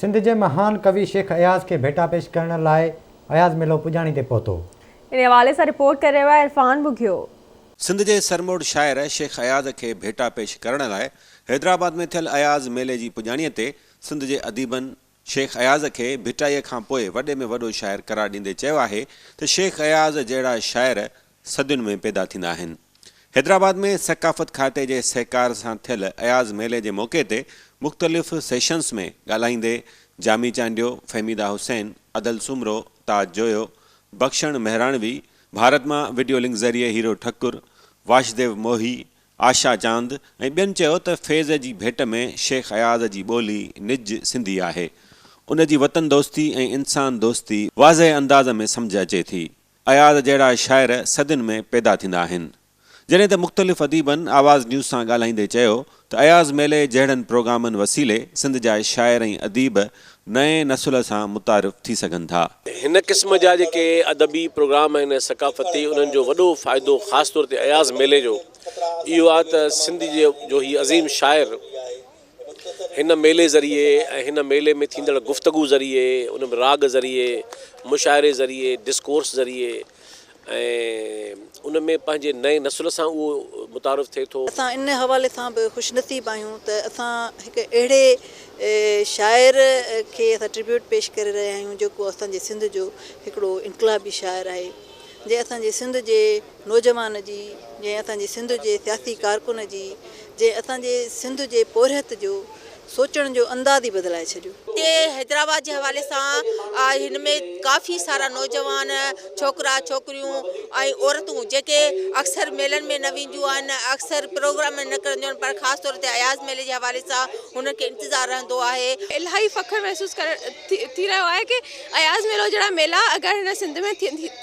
سنڌ جي مهان ڪوي شيخ اياز کي ڀيٽا پيش ڪرڻ لاء اياز ميلو پڄاڻي تي پهتو. ان حوالي سان رپورٽ ڪري رهيو آهي عرفان ٻگهيو. سنڌ جي سرموڙ شاعر شيخ اياز کي ڀيٽا پيش ڪرڻ لاء حيدرآباد ۾ ٿيل اياز ميلي جي پڄاڻي تي سنڌ جي اديبن شيخ اياز کي ڀٽائيء کان پوء وڏي ۾ وڏو شاعر قرار ڏيندي چيو آهي ته شيخ اياز جهڙا شاعر صدين ۾ پيدا ٿيندا آهن. حيدرآباد ۾ ثقافت کاتي جي سهڪار سان ٿيل اياز ميلي جي موقعي تي مختلف سيشنز ۾ ڳالهائيندي جامي چانڊيو، فهميده حسين، ادل سومرو، تاج جويو، بخشڻ مهراڻوي، ڀارت مان وڊيو لنڪ ذريعي هيرو ٺڪر، واشديو موهي، آشا چاند ۽ ٻين چيو ته فيض جي ڀيٽ ۾ شيخ اياز جي ٻولي نج سنڌي آهي. ان جي وطن دوستي ۽ انسان دوستي واضح انداز ۾ سمجهه اچي ٿي. اياز جهڙا شاعر صدين ۾ پيدا ٿيندا آهن. جڏهن ته مختلف اديبن آواز نيوز سان ڳالهائيندي چيو ته اياز ميلي جهڙن پروگرامن وسيلي سنڌ جا شاعر ۽ اديب نئين نسل سان متعارف ٿي سگهن ٿا. هن قسم جا جيڪي ادبي پروگرام آهن ۽ ثقافتي انهن جو وڏو فائدو خاص طور تي اياز ميلي جو اهو آهي ته سنڌ جو هي عظيم شاعر هن ميلي ذريعي ۽ هن ميلي ۾ ٿيندڙ گفتگو ذريعي، ان ۾ راڳ ذريعي، مشاعري ذريعي، ڊسڪورس ذريعي ۽ ان ۾ پنهنجي نئين نسل سان اهو متعارف ٿئي ٿو. اسان ان حوالي سان به خوش نصيب آهيون ته اسان هڪ اهڙي شاعر کي اسان ٽربيوٽ پيش ڪري رهيا آهيون جيڪو اسان جي سنڌ جو هڪڙو انقلابي شاعر آهي جنهن اسان جي سنڌ جي نوجوان جي، جنهن اسان جي سنڌ جي سياسي ڪارڪن جي، جنهن اسان جي سنڌ جي پورهيت جو سوچڻ جو انداز ئي بدلائي ڇڏيو. هتي حيدرآباد جي حوالي سان هن ۾ ڪافي سارا نوجوان ڇوڪرا ڇوڪريون ۽ عورتون جيڪي اڪثر ميلن ۾ نه وينديون آهن اڪثر پروگرام ۾ نه ڪرنديون آهن پر خاص طور تي اياز ميلي جي حوالي سان هنن کي انتظار رهندو آهي. الاهي فخر محسوس ٿي رهيو آهي ڪي اياز ميلو جهڙا ميلا اگر هن سنڌ ۾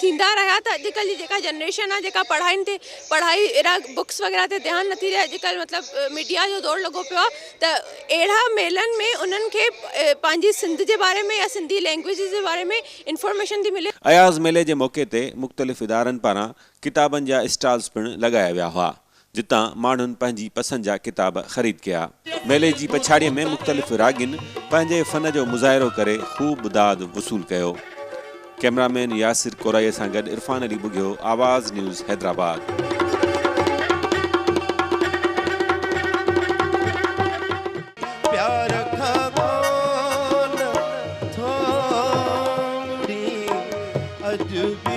ٿيندا رهيا ته اڄڪلهه جي جيڪا جنريشن آهي جيڪا پڙهائين تي پڙهائي ايڏا بڪس وغيره تي ڌيان نٿي ڏي اڄڪلهه مطلب ميڊيا جو دور لڳو پيو آهي ته اهڙا ميلن ۾ انهن کي پنهنجي سنڌ جي باري ۾ يا سنڌي لينگويج جي باري ۾ انفارميشن ٿي ملي. اياز ميلي جي موقعي تي مختلف ادارن پاران ڪتابن جا اسٽالز پڻ لڳايا ويا هئا. جتان ماڻهن پنهنجي پسند جا ڪتاب خريد ڪيا. ميلي جي پڇاڙيء ۾ مختلف راڳين پنهنجي فن جو مظاهرو ڪري خوب داد وصول ڪيو. ڪئميرا مين ياسر ڪورائيء سان گڏ عرفان علي ٻگهيو، آواز نيوز حيدرآباد. پيار کان ڪونه ٿو مڙين اڄ به.